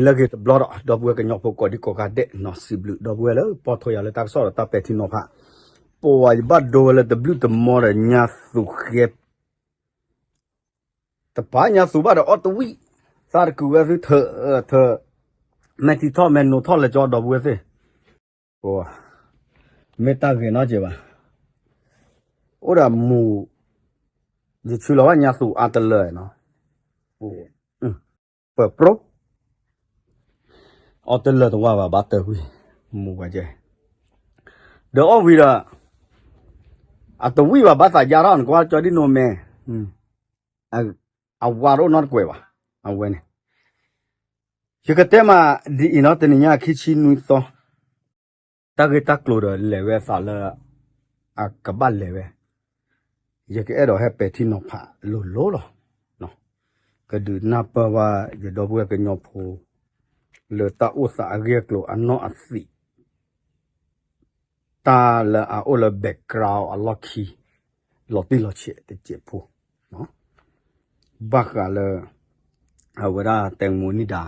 လၢအဂ့ၤတဘျီဒီး ဒီပုၢ်ဝဲၢ်ကညီဖိကိးဒံကိးဂၤဒဲးနီၤ စံးဘျုးဒီပုၢ်ဝဲၢ်လၢပီၢ်ထွဲယၤလၢတၢ်ကစီၣ်ဒီးတၢ်ပဲာ်ထံနီၤဖး, ပဝဲယဘၣ်ဒိဝဲလၢတဘျုးတမီဒီးညါသူၣ်ဃဲ တပာ်ညါသူၣ်ဘၣ်ဒီးအီၣ်တဝံၣ်, သးတကုာ်ဝဲသုထၢ, ထၢ, မဲာ်ထံထီၣ်မဲာ်နိထီၣ်လဲၤကၠီဒီပုၢ်ဝဲၢ်သ့ၣ်, မ့ၢ်တၢ်ဂ့ၤနီတကဲးဘၣ်, အိၣ်ဒီးမူ, ယဆူလီၤဘၣ်ညါသူၣ်အါတလၢနီၤ, ပၢၤပြိ အီၣ်တလၢတဝၢ်ဘၣ် ဘၣ်တၢ်ဝံၣ်, မူဝဲကဲ, ဒီးအီၣ်ဝံၤဒီး, အတဝံၣ်ဘၣ်ဘၣ်သးယါထီၣ် နကွၢ်ကၠီဒ်နိၤမဲာ်, အဝါတအိၣ်နီတကွဲးဘၣ်, အဝဲန့ၣ်, ယကတဲမးဒ်အံၤနီၤ တနံၤညါခံဆံနွံသီ တၢ်ဂ့ၢ်တၢ်ကျိၤဒီးလဲၤဝဲအသးလၢ အကဘၣ်လဲၤဝဲ, ယကအဲၣ်ဒိးဟဲပဲာ်ထံနီၤဖးလိၤလိၤလီၤ. ကဒုးနၢ်ပၢၢ်ဘၣ်ယဒီပုၢ်ဝဲၢ်ကညီဖိ လၢတၢ်အိၣ်သးအဂ့ၢ်အကျိၤအနီၢ်အသံး တၢ်လၢအအိၣ်လၢ background အလီၢ်ခံ လီၤတံၢ်လီၤဆဲးတစဲးဖိ ဘၣ်ဃးလၢ အဝဲဒၣ်တဲမိနံၣ်ဒါ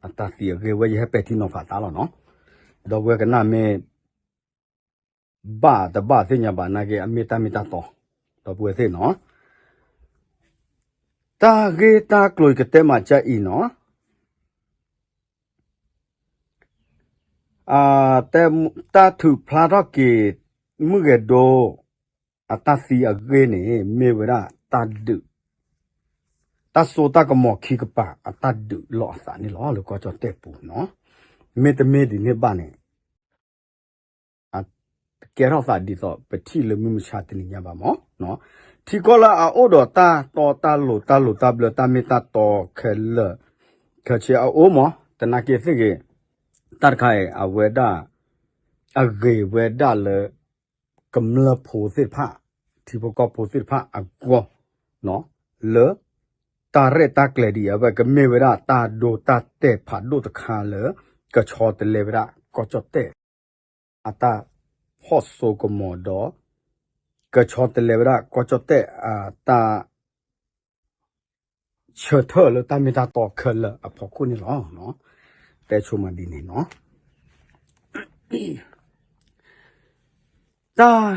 အတၢ်သံအဂ့ၢ်ဝဲ ယဟဲပဲာ်ထံနီၤဖးသးလီၤနီၤ. ဒီပုၢ်ဝဲၢ်ကနၣ်မ့ၢ် ဘၣ်တဘၣ်သ့ၣ်ညါဘၣ်နာ်က့ အမ့ၢ်တၢ်မ့ၢ်တၢ်တီ ဒီပုၢ်ဝဲၢ်သ့ၣ်နီၤ. တၢ်ဂ့ၢ်တၢ်ကျိၤယကတဲမးကအံၤနီၤ. တၢ်ထုးဖျါထီၣ်က့ၤ မုၢ်ဂဲၤဒိ အတၢ်သံအဂ့ၢ်န့ၣ် မ့ၢ်ဝဲဒၣ်တၢ်ဒုး တၢ်စိတၢ်ကမီၤခံကပၤအတၢ်ဒုးလီၤအသးန့ၣ်လီၤ လၢကီၢ်ကၠီၣ်တဲၣ်ပူၤနီၤ. မ့တမ့ၢ်ဒ်န့ၣ်ဘၣ်န့ၣ် ကဲထီၣ်သးဒ်သိး ပထံၣ်လၢမုၢ်မဆါတနံၤညါဘၣ်မး. ထံကီၢ်လၢအအိၣ်ဒီးတၢ်တီတၢ်လိၤ တၢ်လိၤတၢ်ဘျၢ တၢ်မ့ၢ်တၢ်တီခဲလၢာ် ခဲဆ့အအိၣ်မး သနာ်က့သ့ၣ်ဂ့ၤ တၢ်တခါအံၤ အဝဲဒၣ် အဂ့ၤဝဲဒၣ်လၢ ကမျၢၢ်ဖိသ့ၣ်တဖၣ် ထံဖိကီၢ်ဖိသ့ၣ်တဖၣ်အဂီၢ် လၢ တၢ်ရဲၣ်တၢ်ကျဲၤဒ်အံၤ အဝဲကမ့ၢ်ဝဲဒၣ်တၢ်ဒိတၢ်တဲာ်ဖးဒိၣ်တခါလၢ ကဆီတလဲဝဲဒၣ်ကီၢ်ကၠီၣ်တဲၣ် အတၢ်ဖီၣ်စိကမီၤဒီး ကဆီတလဲဝဲဒၣ်ကီၢ်ကၠီၣ်တဲၣ်အတၢ် ဆၢထၢၣ်လၢတၢ်မ့ၢ်တၢ်တီခဲလၢာ်အဖီခိၣ်န့ၣ်လီၤ. တဲဆိမးဒ်န့ၣ်နီၤ. တၢ်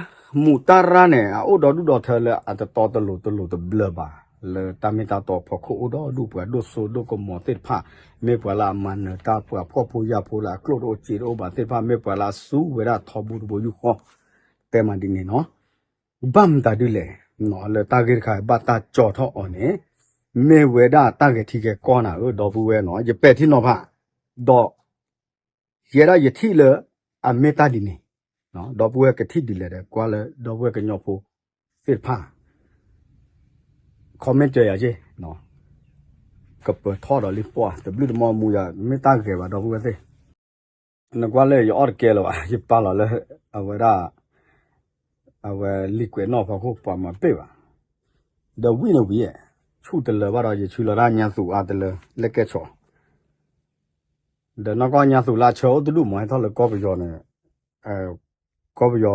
မူးတၢ်ရၢ်န့ၣ် အအိၣ်ဒီဒူၣ်ဒီထၢလၢအတတီတလိၤတလိၤတဘျၢဘၣ်, လၢတၢ်မ့ၢ်တၢ်တီဖီခိၣ်အိၣ်ဒီဒူၣ် ပှၤဒိၣ်စိဒိၣ်ကမီၤသ့ၣ်တဖၣ်, မ့ၢ်ပှၤလၢအမၤနၢၤတၢ် ပှၤဖှီၣ်ဖိယာ်ဖိလၢအကျိၣ်တအိၣ်စ့တအိၣ်ဘၣ်သ့ၣ်တဖၣ်, မ့ၢ်ပှၤလၢအစူၢ်ဝဲဒၣ်ထီဘိတဘိယူၢ်ဃီ, တဲမးဒ်န့ၣ်နီၤ. ဘၣ်မတၤဒ်လဲၣ်, လၢတၢ်ဂ့ၢ်တခါဘၣ်တၢ်ကၠီထီၣ်အီၤန့ၣ်, မ့ၢ်ဝဲဒၣ်တၢ်ဂဲၤထံဂဲၤကီၢ်နၤဧၢ ဒီပုၢ်ဝဲၢ်နီၤ, ယပဲာ်ထံနီၤဖး, ဒီး ယဲဒၣ်ယထံၣ်လၢ အမ့ၢ်တၢ်ဒ်န့ၣ်, ဒီပုၢ်ဝဲၢ်ကထံၣ်ဒ်လဲၣ်ဒီး ကွၢ်လၢဒီပုၢ်ဝဲၢ်ကညီဖိသ့ၣ်တဖၣ် comment စၢၤယၤက့ၢ်, ကပၢၤထီၣ်ဒီးလံပှၢ် တဘျုးတမီမူယၤ မ့ၢ်တၢ်ဂဲၤဘၣ်ဒီပုၢ်ဝဲၢ်သ့ၣ်, နကွၢ်လၢယအီၣ်တကဲလၢၤဘၣ် ယပာ်လီၤလၢ အဝဲဒၣ် အဝဲလံာ်ကွဲးနီၣ်ဖီခိၣ်ပှၤမၤပ့ၢ်ဘၣ်, ဒီးဝံၣ်န့ၣ်ဝံၣ်, ဆူၣ်တလၢာ်ဘၣ်ဒီး ယဆူလီၤတၢ်ညါသူၣ်အါတလၢ လဲၣ်ကဲဆီၣ်, ဒီးနီၢ်ကီၢ်ညါသူၣ်လၢအဆၢအိၣ်တဒူၣ်မး ဟဲထီၣ်လၢကီၢ်ပယီၤန့ၣ်, ကီၢ်ပယီၤ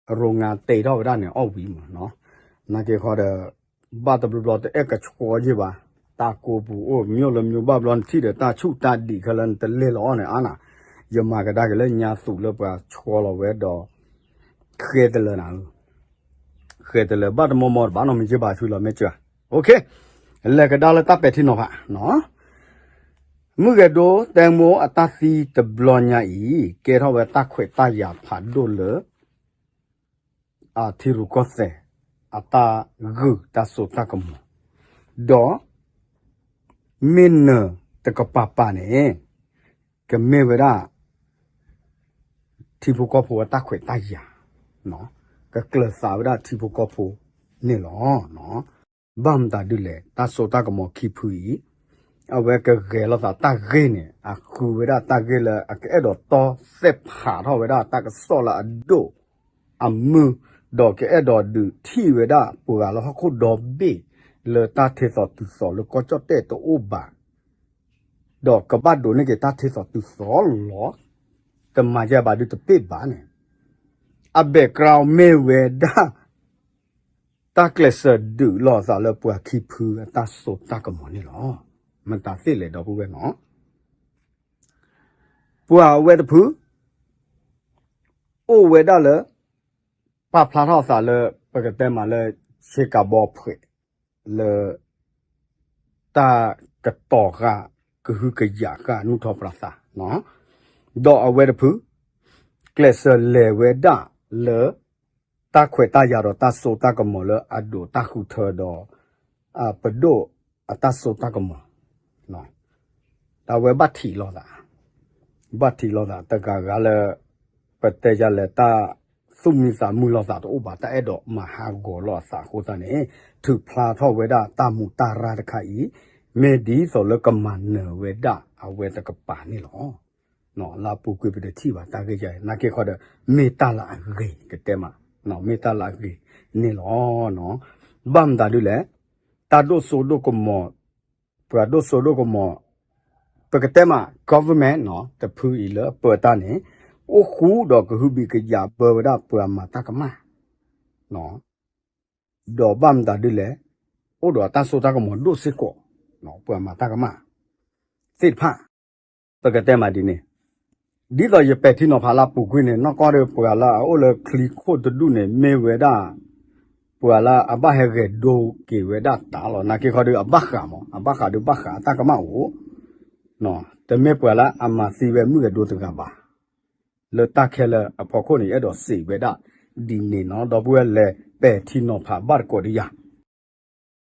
အ ရိငါတဲထီၣ်ဝဲဒၣ်န့ၣ် အီၣ်ဝံၤမးနီၤ, နာ်က့ခီဒီး ဘၣ်တဘျီဘျီတအဲၣ်ကဆှီယ့ၢ်ဘၣ်, တၢ်ကိးပူၤအိၣ် မျိုးလၢမျိုး ဘၣ်ဘျီနထံၣ်ဒီးတၢ်ဆူၣ်တၢ်ဒံးခဲလၢာ် နတလဲၤလီၤအီၣ်န့ၣ်အါနၤ, ယမၤကဒါက့ၤလၢညါသူၣ်လၢပှၤဆှီလီၤဝဲဒီး ဃဲတလၢာ်နၤဧၢ ဃဲတလၢာ် ဘၣ်တမီမီတဘၣ်နီတမံၤက့ဘၣ်ဆူလီၤ မ့ၢ်စၢၤ, လဲၤကဒါလၢတၢ်ပဲာ်ထံနီၤဖးနီၤ, မုၢ်ဂဲၤဒိ တဲမိၢ်အတၢ်သံတဘျီညါအံၤ ကဲထီၣ်ဝဲတၢ်ခွဲးတၢ်ယာ်ဖးဒိၣ်လၢ အထံရူၢ်ကီၢ်သဲး အတၢ်ဂုာ်တၢ်စိတၢ်ကမီၤ, ဒီး မ့ၢ်နၢၤတကပၤပၤန့ၣ် ကမ့ၢ်ဝဲဒၣ် ထံဖိကီၢ်ဖိအတၢ်ခွဲးတၢ်ယာ်, ကကျၢၤသးဝဲဒၣ်ထံဖိကီၢ်ဖိန့ၣ်လီၤ. ဘၣ်မတၤဒ်လဲၣ် တၢ်စိတၢ်ကမီၤခံဖုအံၤ, အဝဲကဂဲၤလိာ်သးတၢ်ဂ့ၢ်န့ၣ် အဃုဝဲဒၣ်တၢ်ဂ့ၢ်လၢအကအဲၣ်ဒိးတီသဲးဖးထီၣ်ဝဲဒၣ်တၢ်ကစီၣ်လၢအဒိၣ် အမုၢ်, ဒီးကအဲၣ်ဒိးဒုးထံၣ်ဝဲဒၣ်ပှၤလၢဟီၣ်ခိၣ်ဒီဘ့ၣ် လၢတၢ်ထဲသိးတုၤသိးလၢကီၢ်ကၠီၣ်တဲၣ်တအိၣ်ဘၣ်, ဒီးကဘၣ်ဒိးန့ၢ်က့ၤတၢ်ထဲသိးတုၤသိးလီၤ. တမၤယဲဘၣ်ဒုးတပ့ၢ်ဘၣ်န့ၣ်, အ background မ့ၢ်ဝဲဒၣ် တၢ်ကျဲးစၢးဒုးလိာ်သးလၢပှၤခံဖုအတၢ်စိတၢ်ကမီၤန့ၣ်လီၤ. မတၤသ့ၣ်လဲၣ် ဒီပုၢ်ဝဲၢ်နီၤ. ပှၤအဝဲတဖု အိၣ်ဝဲဒၣ်လၢ ပာ်ဖျါထီၣ်အသးလၢ ပကတဲမးလၢ ဆ့ကၤဘီဖှဲး လၢ တၢ်ကတီၤဃာ် ကဟုကယာ်ဃာ် နူၢ်ထီၣ်ပြးသးနီၤ. ဒီးအဝဲတဖု ကျဲးစၢးလဲၤဝဲဒၣ်လၢ တၢ်ခွဲးတၢ်ယာ်ဒီးတၢ်စိတၢ်ကမီၤလၢအဒိးတၢ်ဃုထၢဒီး ပဒိၣ်အတၢ်စိတၢ်ကမီၤ တၢ်ဝဲဘၣ်ထံးလိာ်သး, ဘၣ်ထံးလိာ်သး တဂၤဂၤလၢ ပတဲယၤလဲၣ် တၢ်သူၣ်မံသးမုာ်လိာ်သးတအိၣ်ဘၣ် တၢ်အဲၣ်ဒိးမၤဟးဂီၤလိာ်အသးအဃိသတးန့ၣ် ထုးဖျါထီၣ်ဝဲဒၣ်တၢ်မူးတၢ်ရၢ်တခါအံၤ မ့ၢ်ဒ်သိးလၢကမၤနၢၤဝဲဒၣ်အဝဲတကပၤန့ၣ်လီၤ. လၢအပူၤကွံာ်ပတထံၣ်ဘၣ်တၢ်ဂ့ၢ်ယၤ နာ်က့ခီဒီး မ့ၢ်တၢ်လၢအဂ့ၤ ကတဲမး မ့ၢ်တၢ်လၢအဂ့ၤန့ၣ်လီၤ. ဘၣ်မတၤဒ်လဲၣ် တၢ်ဒိၣ်စိဒိၣ်ကမီၤ ပှၤဒိၣ်စိဒိၣ်ကမီၤ ပကတဲမး government နီၤ တဖုအံၤလၢအပၢတၢ်န့ၣ် အိၣ်ဃူဒီးကဟုဘံၣ်ကယာ်ဘၢဝဲဒၣ်ပှၤမၤတၢ်ကမၣ် ဒီးဘၣ်မတၤဒ်လဲၣ် အိၣ်ဒီးတၢ်စိတၢ်ကမီၤဒိၣ်စ့ၢ်ကီး ပှၤမၤတၢ်ကမၣ် သ့ၣ်တဖၣ် ပကတဲမးဒ်န့ၣ် ဒ်သိးယပဲာ်ထံနီၤဖးလၢအပူၤကွံာ်န့ၣ် နီၢ်ကီၢ်ဒီးပှၤလၢအအိၣ်လၢချံခိၣ်တဒူၣ်န့ၣ် မ့ၢ်ဝဲဒၣ် ပှၤလၢအဘၣ်ဟဲဂဲၤဒိက့ၤဝဲဒၣ်တၢ်လီၤ. နာ်က့ခီဒီးအဘၣ်ဃးမး အဘၣ်ဃးဒီးဘၣ်ဃးအတၢ်ကမၣ်အိၣ် တမ့ၢ်ပှၤလၢအမၤသံဝဲမုၣ်ဂဲၤဒိတဂၤဘၣ်. လၢတၢ်ခဲလၢာ်အဖီခိၣ်န့ၣ် ယအဲၣ်ဒိးစံးဝဲဒၣ်ဒ်န့ၣ်နီၤ ဒီပုၢ်ဝဲၢ်လဲၤပဲာ်ထံနီၤဖးဘၣ်တကိးဒံးယၤ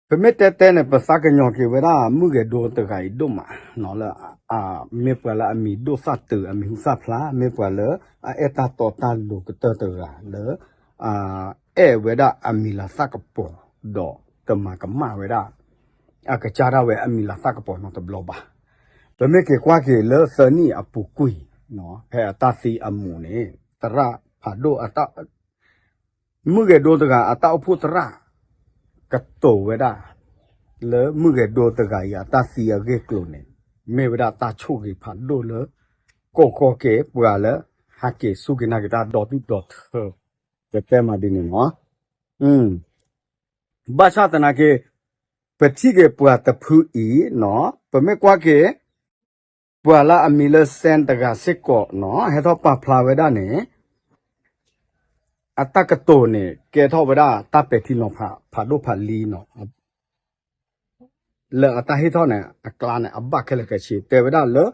ပမ့ၢ်တဲတဲန့ၣ် ပသးကညီၤက့ၤဝဲဒၣ်မုၣ်ဂဲၤဒိတဂၤအံၤဒိၣ်မး လၢ မ့ၢ်ပှၤလၢအမံၤဒိၣ်သၣ်တုၤ အမံၤဟူသၣ်ဖျါ မ့ၢ်ပှၤလၢအအဲၣ်တၢ်တီတၢ်လိၤကတၢၢ်တဂၤလၢ အဲၣ်ဝဲဒၣ်အမံၤလၤသၣ်ကပီၤ ဒီးတမၤကမၣ်ဝဲဒၣ် အကစၢ်ဒၣ်ဝဲအမံၤလၤသၣ်ကပီၤနီတဘျီဘၣ်. ပမ့ၢ်က့ၤကွၢ်က့ၤလၢသၢနံၣ်အပူၤကွံာ် ဖဲအတၢ်သံအမူးန့ၣ် သရၣ်ဖးဒိၣ် မုၣ်ဂဲၤဒိတဂၤအတၢ်အိၣ်ဖှိၣ်သရၣ် ကတိၤဝဲဒၣ် လၢမုၣ်ဂဲၤဒိတဂၤအံၤအတၢ်သံအဂ့ၢ်အကျိၤန့ၣ် မ့ၢ်ဝဲဒၣ်တၢ်ဆိၣ်ဂ့ၤဖးဒိၣ်လၢ ကိးဃီက့ၤပှၤလၢ ဟးက့ၤစူၢ်က့ၤနာ်က့ၤတၢ်ဒီဒူၣ်ဒီထၢ ကတဲမးဒ်န့ၣ်လီၤ. ဘၣ်ဆၣ်သနာ်က့ ပထံၣ်က့ၤပှၤတဖုအံၤနီၤ ပမ့ၢ်ကွၢ်က့ၤ ပှၤလၢအမံၤလၢ Sam တဂၤစ့ၢ်ကီးနီၤ ဟဲထီၣ်ပာ်ဖျါဝဲဒၣ်န့ၣ် အတၢ်ကတိၤန့ၣ် ကဲထီၣ်ဝဲဒၣ်တၢ်ပဲာ်ထံနီၤဖး ဖးဒိၣ်ဖးလံနီၤ လၢအတၢ်ဟ့ၣ်ထီၣ်န့ၣ် အကျါန့ၣ် အဘၣ်ခဲလၢာ်ခဲဆ့ တဲဝဲဒၣ်လၢ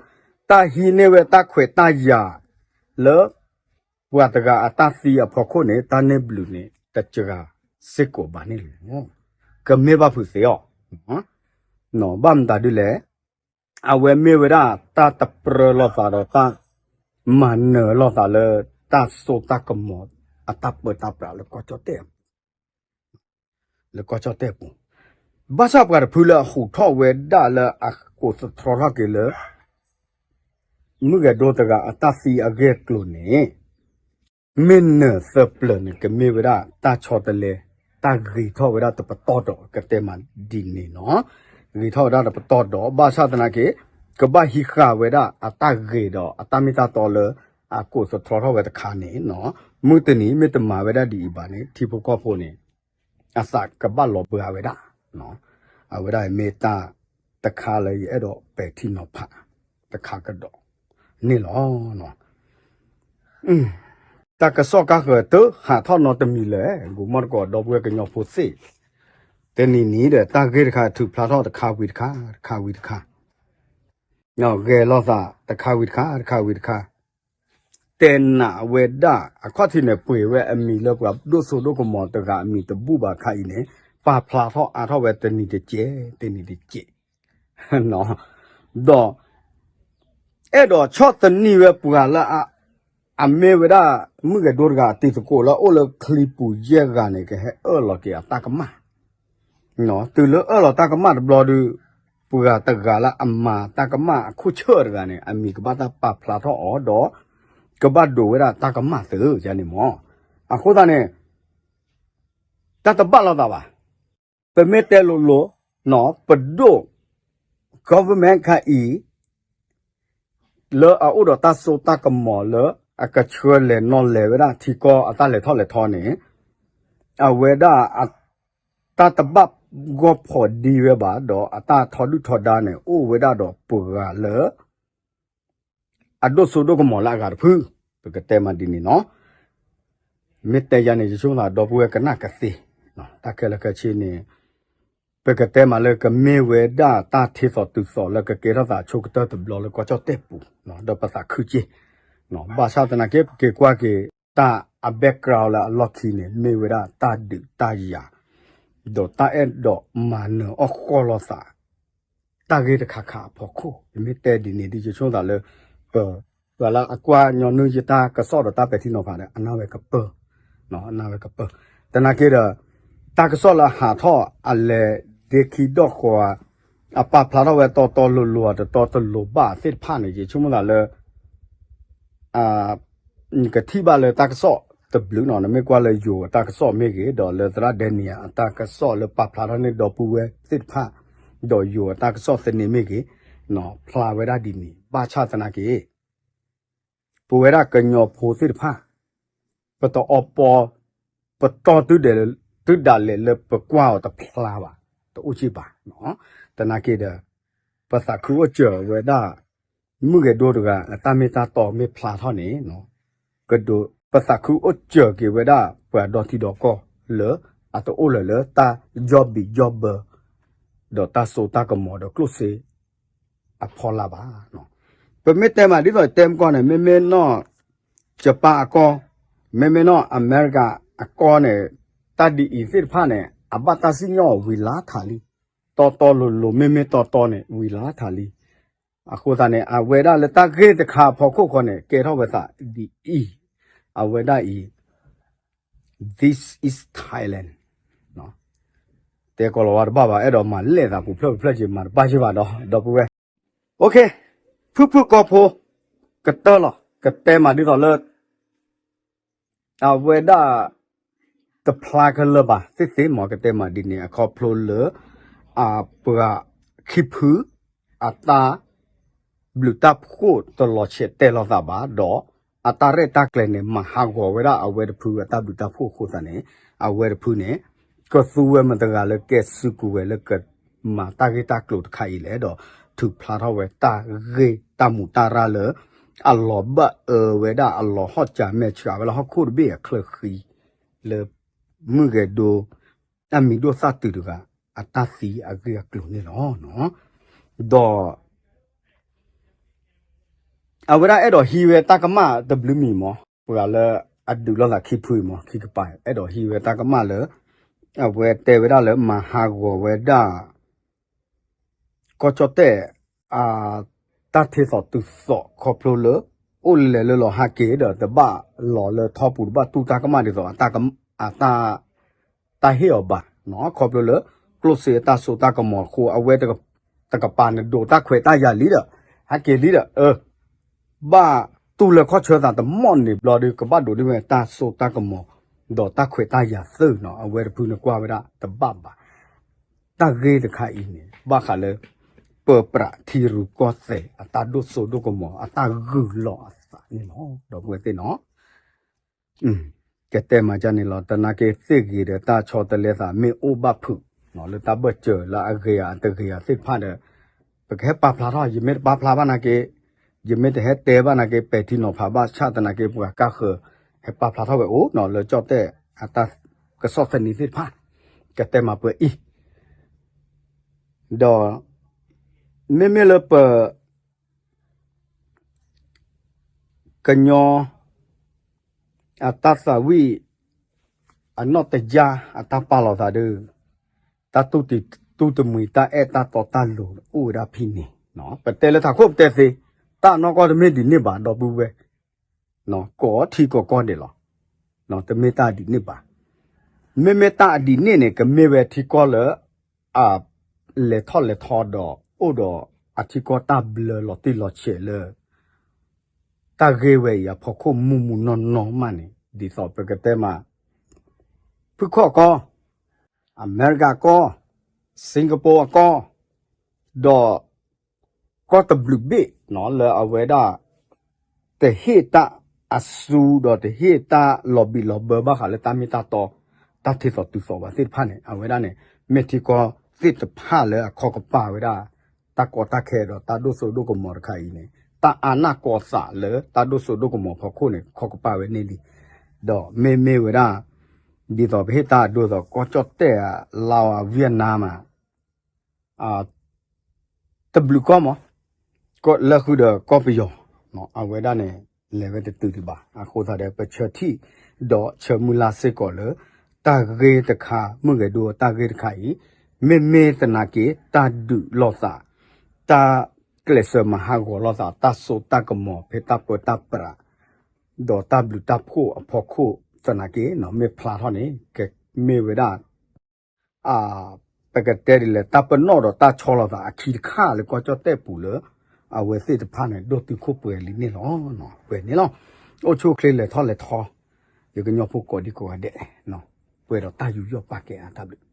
တၢ်ဟံးန့ၢ်ဝဲတၢ်ခွဲးတၢ်ယာ် လၢ ပှၤတဂၤအတၢ်သံအဖီခိၣ်န့ၣ် တၢ်န့ၢ်ဘျုးန့ၣ် တစှၤစ့ၢ်ကီးဘၣ်န့ၣ်လီၤ. ကမ့ၢ်ဘၣ်ဖုးသ့အီၤ ဘၣ်မတၤဒ်လဲၣ် အဝဲမ့ၢ်ဝဲဒၣ်တၢ်တပြၢလိာ်သးဒီးတၢ်မၤနၢၤလိာ်သးလၢ တၢ်စိတၢ်ကမီၤအတၢ်ပၢတၢ်ပြးလၢကီၢ်ကၠီၣ်တဲၣ်အပူၤ လၢကီၢ်ကၠီၣ်တဲၣ်အပူၤ ဘၣ်ဆၣ်ပှၤတဖုလၢအဟူးထီၣ်ဝဲဒၣ်လၢအကိးသတြီထီၣ်က့ၤလၢ မုၣ်ဂဲၤဒိတဂၤအတၢ်သံအဂ့ၢ်အကျိၤန့ၣ် မ့ၢ်နၢၤသၢပျၢၤန့ၣ် ကမ့ၢ်ဝဲဒၣ်တၢ်ဆီတလဲ တၢ်ဂ့ၤထီၣ်ဝဲဒၣ်တပတီၢ်ဒီး ကတဲမးဒ်န့ၣ်နီၤ ဂ့ၤထီၣ်ဝဲဒၣ်တပတီၢ်ဒီး ဘၣ်ဆၣ်သနာ်က့ ကဘၣ်ဟံးဃာ်ဝဲဒၣ်အတၢ်ဂ့ၤဒီးအတၢ်မ့ၢ်တၢ်တီလၢ အကိးသတြီထီၣ်ဝဲတခါန့ၣ်နီၤ မုၢ်တနံၤမ့ၢ်တမၤဝဲဒၣ်ဒ်အံၤဘၣ်န့ၣ် ထံဖိကီၢ်ဖိန့ၣ် အသးကဘၣ်လီၤဘှါဝဲဒၣ် အဝဲဒၣ်မ့ၢ်တၢ်တခါလၢယအဲၣ်ဒိးပဲာ်ထံနီၤဖး တခါကဒီးန့ၣ်လီၤ. တၢ်ကစီၣ်ကါဃၢၤတဟးထီၣ်နီတမံၤလၢၤ ဂိၤမီၢ်တကိးဒီပုၢ်ဝဲၢ်ကညီဖိသ့ၣ် တနံၤနံၤဒီး တၢ်ဂ့ၢ်တခါထုးဖျါထီၣ်တခါဝံၤတခါ တခါဝံၤတခါ ဂဲၤလိာ်သးတခါဝံၤတခါ တခါဝံၤတခါ တဲနးဝဲဒၣ် အခီၣ်ထံးန့ၣ် ပှ့ၤဝဲအမံၤလၢပှၤဒိၣ်စိဒိၣ်ကမီၤတဂၤအမံၤတဘူၣ်ဘၣ်ခါအံၤန့ၣ် ပာ်ဖျါထီၣ်အါထီၣ်ဝဲတနံၤတကဲး တနံၤတကဲး ဒီး အဲၣ်ဒိးဆီၣ်သနံးဝဲပှၤလၢ အမ့ၢ်ဝဲဒၣ် မုၣ်ဂဲၤဒိတဂၤအတံၤသကိးလၢအိၣ်လၢချံပူၤယဲၢ်ဂၤန့ၣ် ကဟဲအၢၣ်လီၤက့ၤအတၢ်ကမၣ် တုၤလၢအၢၣ်လီၤတၢ်ကမၣ်တဘျီဒီး ပှၤတဂၤလၢအမၤတၢ်ကမၣ်အခိၣ်ဆၢၣ်တဂၤန့ၣ် အမံၤကဘၣ်တၢ်ပာ်ဖျါထီၣ်အီၤဒီး ကဘၣ်ဒိးဝဲဒၣ်တၢ်ကမၣ်သုးန့ၣ်မး အဃိသတးန့ၣ် တၢ်တဘၣ်လိာ်သးဘၣ်. ပမ့ၢ်တဲလိၤလိၤ ပဒိၣ် government ခါအံၤ လၢအအိၣ်ဒီးတၢ်စိတၢ်ကမီၤလၢအကဆှၢလဲၤနီၣ်လဲၤဝဲဒၣ်ထံကီၢ်အတၢ်လဲၤထီၣ်လဲၤထီန့ၣ် အဝဲဒၣ် တၢ်တဘၣ် တၢ်တဂီၢ်ဖီၣ်ဒံဝဲဘၣ် ဒီးအတၢ်ထီဒုၣ်ထီဒါန့ၣ် အိၣ်ဝဲဒၣ်ဒီးပှၤလၢ အဒိၣ်စိဒိၣ်ကမီၤလၢအဂၤတဖု, ပကတဲမးဒ်န့ၣ်နီၤ. မ့ၢ်တဲယၤန့ၣ် ယဆိကမိၣ်သးဒီပုၢ်ဝဲၢ်ကနၣ်ကသ့, တၢ်ခဲလၢာ်ခဲဆ့န့ၣ် ပကတဲမးလၢကမ့ၢ်ဝဲဒၣ်တၢ်ထံသီၣ်တုၤသီၣ်လၢကကဲထီၣ်သးဆိကတၢၢ်တဘျီလၢကီၢ်ကၠီၣ်တဲၣ်ပူၤ, ဒီးပသးခုက့ၤ, ဘၣ်ဆၣ်သနာ်က့ ပက့ၤကွၢ်က့ၤ တၢ်အ background လၢအလီၢ်ခံန့ၣ် မ့ၢ်ဝဲဒၣ်တၢ်ဒုးတၢ်ယၤ ဒီးတၢ်အဲၣ်ဒိးမၤနၢၤအီၣ်ဃီလိာ်သး တၢ်ဂ့ၢ်တခါခါအဖီခိၣ်, ယမ့ၢ်တဲဒ်န့ၣ်ဒ်ယဆိကမိၣ်သးလၢ ပ ပှၤလၢအကွၢ်ညီနုၢ်ယတၢ်ကစီၣ်ဒီးတၢ်ပဲာ်ထံနီၤဖးဒီး အနၢ်ဝဲကပၢၢ်, အနၢ်ဝဲကပၢၢ်, သနာ်က့ဒီး တၢ်ကစီၣ်လၢဟးထီၣ်အလဲၤဒ့ခံဒီၣ်ဃီၤ အပာ်ဖျါထီၣ်ဝဲတီတီလိၤလိၤ တတီတလိၤဘၣ်သ့ၣ်တဖၣ်န့ၣ် ယဆိကမိၣ်သးလၢ နကထံၣ်ဘၣ်လၢတၢ်ကစီၣ်တဘျုးနီၤ, နမ့ၢ်ကွၢ်လၢယိၤအတၢ်ကစီၣ်မ့ၢ်ဂ့ၤ, ဒီးလၢသရၣ်ဒဲနံယၤအတၢ်ကစီၣ်လၢပာ်ဖျါထီၣ်န့ၢ်ဒီပုၢ်ဝဲၢ်သ့ၣ်တဖၣ်, ဒီးယိၤအတၢ်ကစီၣ်သန့မ့ၢ်ဂ့ၤ, ဖျါဝဲဒၣ်ဒ်န့ၣ် ဘၣ်ဆၣ်သနာ်က့ ပဝဲဒၣ်ကညီဖိသ့ၣ်တဖၣ် ပတအီပီ ပတီၢ် တုၤဒၣ်လဲာ်လၢပကွၢ်အီၤတဖျါဘၣ်, တအိၣ်က့ၢ်ဘၣ်. သနာ်က့ဒီး ပသးခုအိၣ်စၢၤဝဲဒၣ် မုၢ်ဂဲၤဒိတဂၤ အတၢ်မ့ၢ်တၢ်တီမ့ၢ်ဖျါထီၣ်န့ၣ် ကဒိး ပသးခုအိၣ်စၢၤက့ၤဝဲဒၣ် ပှၤဒီထံဒီကီၢ်လၢ အတအိၣ်လၢၤလၢတၢ်ယီၢ်ဘံၣ်ယီၢ်ဘၢ ဒီးတၢ်စိတၢ်ကမီၤဒီးကျိၣ်စ့ အဖီလာ်ဘၣ်. ပမ့ၢ်တဲမးဒ်သိးတဲမကီၢ်န့ၣ် မ့မ့ၢ်နီၢ် ယပၢ်အကီၢ်, မ့မ့ၢ်နီၢ်အမဲရကၤအကီၢ်န့ၣ် တၢ်ဒ်အံၤသ့ၣ်တဖၣ်န့ၣ် အဘၣ်တၢ်စံၣ်ညီၣ်ဝံၤလါထးလံ. တီတီလိၤလိၤ မ့မ့ၢ်တီတီန့ၣ် ဝံၤလါထးလံ. အဃိသတးန့ၣ် အဝဲဒၣ်လၢတၢ်ဂ့ၢ်တခါအဖီခိၣ်ဃီန့ၣ် ကဲထီၣ်ဝဲသးဒ်အံၤ, အဝဲဒၣ်အံၤ This is Thailand တဲကီၤလၤဝါတဘၣ်ဘၣ်, အဲၣ်ဒိးမၤလဲၣ်သးပူၤဖျၢၣ်ပူၤဖျၢၣ်က့ၤ မၤတဘၣ်က့ၤဘၣ်ဒီး ဒီပုၢ်ဝဲၢ်. ဖုၣ်ဖုၣ်ကိာ်ဖိ ကတၢၢ်လီၤ. ကတဲမးဒ်သိးလၢ အဝဲဒၣ် တဖျါကလၢၤဘၣ်သ့ၣ်သ့ၣ် မ်ကတဲမးဒ်န့ၣ် အခီဖျိလၢ အပှၤခံဖု အတၢ် ဘျုးတၢ်ဖှိၣ်တလီၤဆဲးတဲာ်လီၤသးဘၣ်ဒီး အတၢ်ရဲၣ်တၢ်ကျဲၤန့ၣ် မၤဟးဂီၤဝဲဒၣ်အဝဲတဖုအတၢ်ဘျုးတၢ်ဖှိၣ်အဃိသတးန့ၣ် အဝဲတဖုန့ၣ် ကသူဝဲမတၤတဂၤလၢကဲစုကဝဲၤလၢကမၤတၢ်ဂ့ၢ်တၢ်ကျိၤတခါအံၤလဲၣ်ဒီး ထုးဖျါထီၣ်ဝဲတၢ်ဂ့ၢ်တၢ်မူးတၢ်ရၢ်လၢ အလီၤဘၣ်အၢဝဲဒၣ် အလီၤဟီၣ်စၢၤမဲာ်ဆှးဝဲလၢဟီၣ်ခိၣ်တဘ့ၣ်အချၢဃံ လၢ မုၢ်ဂဲၤဒိ အမံၤဒိၣ်သၣ်တုၤတဂၤ အတၢ်သံအဂ့ၢ်အကျိၤန့ၣ်လီၤ. ဒီး အဝဲဒၣ်အဲၣ်ဒိးဟံးဝဲတၢ်ကမၣ်တဘျုးမံၤမး, ပှၤလၢအဒုးလိာ်သးခံဖုအံၤမး ခံကပၤ အဲၣ်ဒိးဟံးဝဲတၢ်ကမၣ်လၢ အဝဲတဲဝဲဒၣ်လၢမၤဟးဂီၤဝဲဒၣ် ကီၢ်ကၠီၣ်တဲၣ် တၢ်ထံသီၣ်တုၤသီၣ်ခီဖျိလၢ အိၣ်လဲၤလၢလီၤဟးက့ၤဒီး တဘၣ်လီၤလၢထီပူၤ တဘၣ်တူၢ်တၢ်ကမၣ်ဒ်သိး အတၢ် တၢ်ဟ့ၣ်အီၤဘၣ်, ခီဖျိလၢ ကျိၣ်စ့အတၢ်စိတၢ်ကမီၤအဃိ အဝဲတကပၤန့ၣ် ဒိးတၢ်ခွဲးတၢ်ယာ်လံဒီး ဟဲက့ၤလံဒီး ဘၣ်တူၢ်လၢခီၣ်ဆၢသးတမီၣ်န့ၣ်ဘျီဒီး ကဘၣ်ဒိးန့ၢ်ဝဲတၢ်စိတၢ်ကမီၤ ဒီးတၢ်ခွဲးတၢ်ယာ်သ့နီၤ အဝဲတဖုန့ၣ်ကွၢ်ဝဲဒၣ်တဘၣ်ဘၣ် တၢ်ဂ့ၢ်တခါအံၤန့ၣ် ဘၣ်ဃးလၢ ပပြးထံရူၢ်ကီၢ်သဲးအတၢ်ဒိၣ်စိဒိၣ်ကမီၤ အတၢ်ဂုာ်လီၤအသးန့ၣ်လီၤ ဒီပုၢ်ဝဲၢ်သ့ၣ်နီၤ ကတဲမၤကန့ၣ်လီၤ. သနာ်က့သ့ၣ်ဂ့ၤဒီး တၢ်ဆီတလဲသးမ့ၢ်အိၣ်ဘၣ်ဖုး လၢတၢ်ဘၢၣ်စၢၤလၢအဂ့ၤဧါ အတဂ့ၤဧါသ့ၣ်တဖၣ်ဒီး ပကဟဲပာ်ဖျါထီၣ် ယမ့ၢ်တပာ်ဖျါဘၣ်နာ်က့ ယမ့ၢ်တဟဲတဲဘၣ်နာ်က့ ပဲာ်ထံနီၤဖးဘၣ်ဆၣ်သနာ်က့ ပှၤကါဃၢၤ ဟဲပာ်ဖျါထီၣ်ဝဲအိၣ်နီၤ လၢကၠီၣ်တဲၣ်အတၢ်ကစီၣ်သန့သ့ၣ်တဖၣ် ကတဲမၤပှဲၤအံၤ ဒီး မ့မ့ၢ်လၢပ ကညီ အတၢ်သးဝံၣ် အနီၢ်တယၢ် အတၢ်ပာ်လီၤသးဒီး တၢ်တူၢ်တံၤတူၢ်တမှံၤ တၢ်အဲၣ်တၢ်တီတၢ်လိၤ အိၣ်ဝဲဒၣ်ဖဲန့ၣ်, ပတဲလၢထးခိၣ်ပတဲသ့, တၢ်အနီၢ်ကီၢ်တမ့ၢ်ဒ်န့ၣ်ဘၣ် ဒီပုၢ်ဝဲၢ်, ကိးထံကိးကီၢ်ဒဲးလီၤ, တမ့ၢ်တၢ်ဒ်န့ၣ်ဘၣ်. မ့မ့ၢ်တၢ်အဒ်န့ၣ်န့ၣ် ကမ့ၢ်ဝဲထံကီၢ်လၢ အလဲၤထီၣ်လဲၤထီဒီး အိၣ်ဒီးအထံကီၢ်တၢ်ဘျၢလီၤတံၢ်လီၤဆဲးလၢ တၢ်ဂ့ၢ်ဝဲအံၤအဖီခိၣ်မုၢ်မုၢ်နီၢ်နီၢ်မးန့ၣ် ဒ်သိးပကတဲမး ဖုခီၣ်အကီၢ်, အမဲရကၤအကီၢ်, စ့ကပီၤအကီၢ်, ဒီး ကီၢ်တဘျုးဘ့ၣ်နီၤ လၢအဝဲဒၣ် တဟ့ၣ်တၢ်အစူဒီးတဟ့ၣ်တၢ်လီၤဘံၣ်လီၤဘၢဘၣ်ဃးလၢတၢ်မ့ၢ်တၢ်တီ တၢ်ထံသီၣ်တုၤသီၣ်ဘၣ်သ့ၣ်တဖၣ်န့ၣ် အဝဲဒၣ်န့ၣ် မ့ၢ်ထံကီၢ်သ့ၣ်တဖၣ်လၢအခီကပၤဝဲဒၣ် တၢ်ကီတၢ်ခဲဒီးတၢ်ဒိၣ်စိဒိၣ်ကမီၤတခါအံၤန့ၣ် တၢ်အနၢ်ကီသးလၢတၢ်ဒိၣ်စိဒိၣ်ကမီၤဖီခိၣ်န့ၣ် ခီကပၤဝဲန့ၣ်လံ. ဒီးမ့မ့ၢ်ဝဲဒၣ် ဒ်သိးပဟ့ၣ်တၢ်အဒိသိး ကီၢ်ကၠီၣ်တဲၣ်ဧါ လါဧါ Vietnam မး တဘျုးကီၢ်မး လၢဃုာ်ဒီးကီၢ်ပယီၤ အဝဲဒၣ်န့ၣ် လဲၤဝဲတတုၤဒံးဘၣ်. အဃိသတးဒီး ပဆၢထံၣ် ဒီးဆၢမုၢ်လၢ်စ့ၢ်ကီးလၢ တၢ်ဂ့ၢ်တခါ မုၢ်ဂဲၤဒိတၢ်ဂ့ၢ်တခါအံၤ မ့မ့ၢ်သနာ်က့ တၢ်ဒုးလိာ်သး တၢ်ကျဲးစၢးမၤဟးဂီၤလိာ်သး တၢ်စိတၢ်ကမီၤဖဲတၢ်ပၢတၢ်ပြး ဒီးတၢ်ဘျုးတၢ်ဖှိၣ်အဖီခိၣ်သနာ်က့ မ့ၢ်ဖျါထီၣ်န့ၣ် ကမ့ၢ်ဝဲဒၣ် ပကတဲဒ်လဲၣ် တၢ်ပနီၣ်ဒီးတၢ်ဆီလိာ်သးအခံတခါလၢကီၢ်ကၠီၣ်တဲၣ်ပူၤလၢ အဝဲသ့ၣ်တဖၣ်န့ၣ် ဒိၣ်တုာ်ခိၣ်ပှဲၤလံန့ၣ်လီၤ. ပှဲၤန့ၣ်လီၤ. အိၣ်ဆူၣ်အိၣ်ချ့လဲၤထီၣ်လဲၤထီ ယကညီဖိကိးဒံကိးဂၤဒဲး ပှဲၤဒီးတၢ်ယူးယီၣ်ပာ်ကဲအါတၢ်ဘျုး